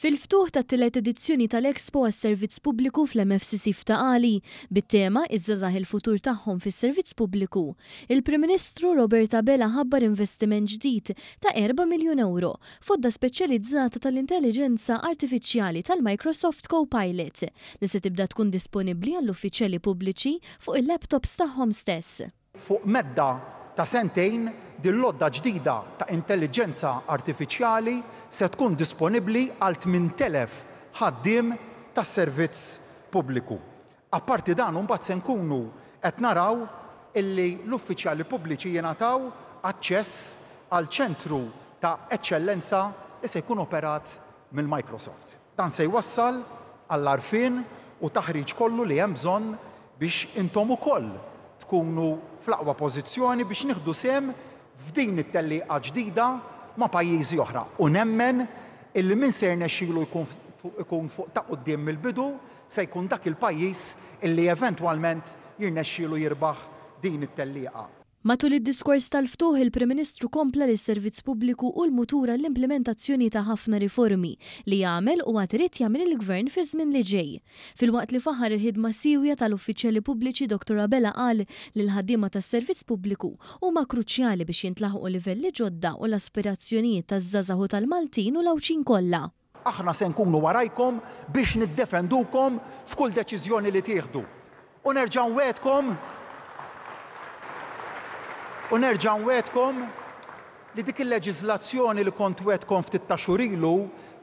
Fil-ftuħ tat-tielet edizzjoni tal-Expo għas-Servizz Pubbliku fl-MFCC f'Ta' Qali, bit-tema 'Iż-żgħażagħ il-futur tagħhom fis-servizz pubbliku', il-Prim Ministru Robert Abela ħabbar investiment ġdid ta' erba' miljun ewro f'għodda speċjalizzata tal-intelliġenza artifiċjali tal-Microsoft Copilot li se tibda tkun disponibbli għall-uffiċjali pubbliċi fuq il-laptops tagħhom stess. Fuq medda ta' sentejn, din l-għodda ġdida ta' intelliġenza artifiċjali se tkun disponibbli għal 8,000 ħaddiem tas-servizz pubbliku. Apparti dan imbagħad se nkunu qed naraw illi l-uffiċjali pubbliċi jingħataw aċċess għal ċentru ta' eċċellenza li se jkun operat mill-Microsoft. Dan se jwassal għall-għarfien u taħriġ kollu li hemm bżonn biex intom ukoll tkunu fl-aqwa pożizzjoni biex nieħdu sehem f'din it-tellieqa ġdida ma' pajjiżi oħra. U nemmen illi min se jirnexxilu jkun fuq ta' quddiem mill-bidu se jkun dak il-pajjiż illi eventwalment jirnexxilu jirbaħ din it-tellieqa. Matul id-diskors tal-ftuħ, il-Prim Ministru kompla li s-Servizz Pubbliku hu l-mutur għall-implimentazzjoni ta' ħafna riformi li għamel u għad irid jagħmel il-Gvern fiż-żmien li ġej. Filwaqt li faħħar il-ħidma siewja tal-uffiċjali pubbliċi Dottor Abela qal li l-ħaddiema tas-Servizz Pubbliku huma kruċjali biex jintlaħqu livelli ġodda u l-aspirazzjonijiet taż-żgħażagħ u tal-Maltin u l-Għawdxin kollha. Aħna se nkunu warajkom biex niddefendukom f'kull deċiżjoni li tieħdu. U nerġa' nwegħdkom u nerġa' nwegħdkom li dik il-leġiżlazzjoni li kont wegħdtkom ftit ta' xhur ilu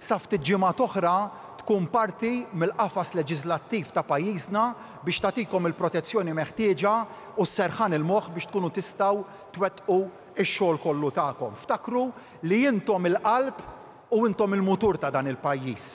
sa ftit ġimgħat oħra tkun parti mill-qafas leġiżlattiv ta' pajjiżna biex tagħtikom il-protezzjoni meħtieġa u s-serħan il-moħħ biex tkunu tistgħu twettqu x-xogħol kollu tagħkom. Ftakru li intom il-qalb U intom il-mutur ta' dan il-pajjiż.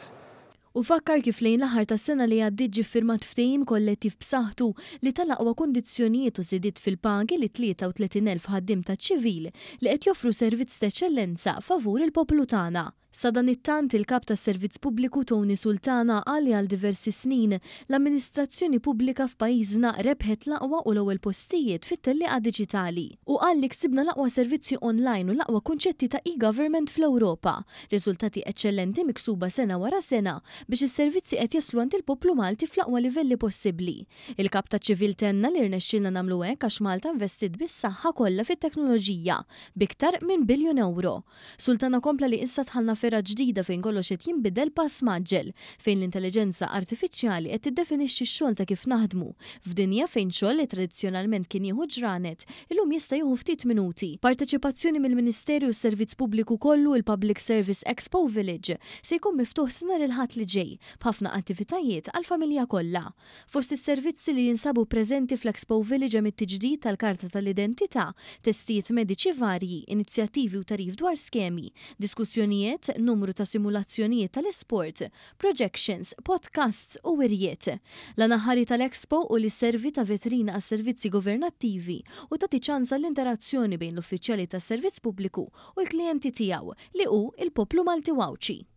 Hu fakkar kif lejn l-aħħar tas-sena li għaddiet ġie ffirmat ftehim kollettiv b'saħħtu li ta l-aqwa kundizzjonijiet u żidiet fil-pagi lit-33,000 ħaddiem taċ-ċivil li qed joffru servizz t'eċċellenza favur il-poplu tagħna. Sadanittant, il-Kap tas-Servizz Pubbliku Tony Sultana qal li għal diversi snin, l-amministrazzjoni pubblika f'pajjiżna rebħet l-aqwa u l-ewwel postijiet fit-tellieqa diġitali. Hu qal li ksibna l-aqwa servizzi online u l-aqwa kunċetti ta' e-government fl-Ewropa, riżultati eċċellenti miksuba sena wara sena biex is-servizzi qed jaslu għand il-poplu Malti fl-aqwa livelli possibbli. Il-Kap taċ-Ċivil tenna li rnexxielna nagħmlu hekk għax Malta investiet bis-saħħa kollha fit-teknoloġija, b'iktar minn biljun ewro. Sultana kompla li issa dħalna f'era ġdida fejn kollox qed jinbidel pass mgħaġġel, fejn l-intelliġenza artifiċjali qed tiddefinixxi x-xogħol ta' kif naħdmu, f'dinja fejn xogħol li tradizzjonalment kien jieħu ġranet, illum jista' jieħu ftit minuti. Parteċipazzjoni mill-Ministeri u s-Servizz Pubbliku kollu il-Public Service Expo Village se jkun miftuħ sa nhar il-Ħadd li ġej, b'ħafna attivitajiet għall-familja kollha. Fost is-servizzi li jinsabu preżenti fl-Expo Village hemm it-tiġdid tal-karta tal-identità, testijiet mediċi varji, inizjattivi u tagħrif dwar skemi, diskussjonijiet, numru ta' simulazzjonijiet tal-isport, projections, podcasts u wirjiet. L-għan aħħari tal-Expo hu li sservi ta' vetrina għas-servizzi governattivi u tagħti ċans għall-interazzjoni bejn l-uffiċjali tas-servizz pubbliku u l-klijenti tiegħu, li hu l-poplu Malti u Għawdxi.